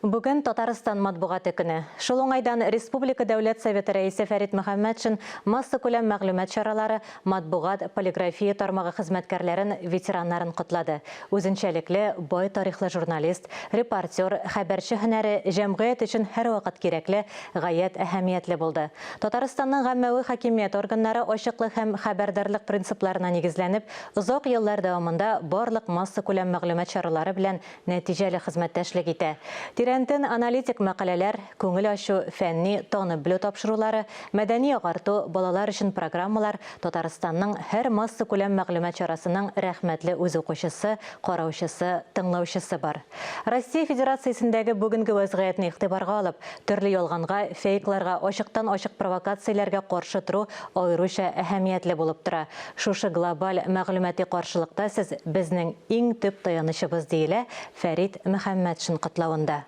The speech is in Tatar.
Бүген Татарстан матбугаты көне. Шул уңайдан республика Дәүләт Советы Рәисе Фәрит Мөхәммәтшин массакүләм мәгълүмат чаралары, матбугат, полиграфия тармагы хезмәткәрләрен, ветераннарын котлады. Үзенчәлекле, бай тарихлы журналист, репортер, хәбәрче һөнәре җәмгыять өчен һәрвакыт кирәкле, гаять әһәмиятле булды. Татарстанның гаммәви хакимият органнары ачыклык һәм хәбәрдарлык принципларына нигезләнеп, озак еллар дәвамында барлык массакүләм мәгълүмат чаралары белән нәтиҗәле хезмәттәшлек итә. Тирәнтен аналитик мәкаләләр, күңел ачу, фәнни, танып белү тапшырулары, мәдәни агарту, балалар өчен программалар Татарстанның һәр массакүләм мәгълүмат чарасының рәхмәтле үз укучысы, караучысы, тыңлаучысы бар. Россия Федерациясендәге бүгенге вәзгыятьне игътибарга алып, төрле ялганга, фейкларга, ачыктан-ачык провокацияләргә каршы тору аеруча әһәмиятле булып тора. Шушы глобаль мәгълүмати каршылыкта сез безнең иң төп таянычыбыз, диелә Фәрит Мөхәммәтшин котлавында.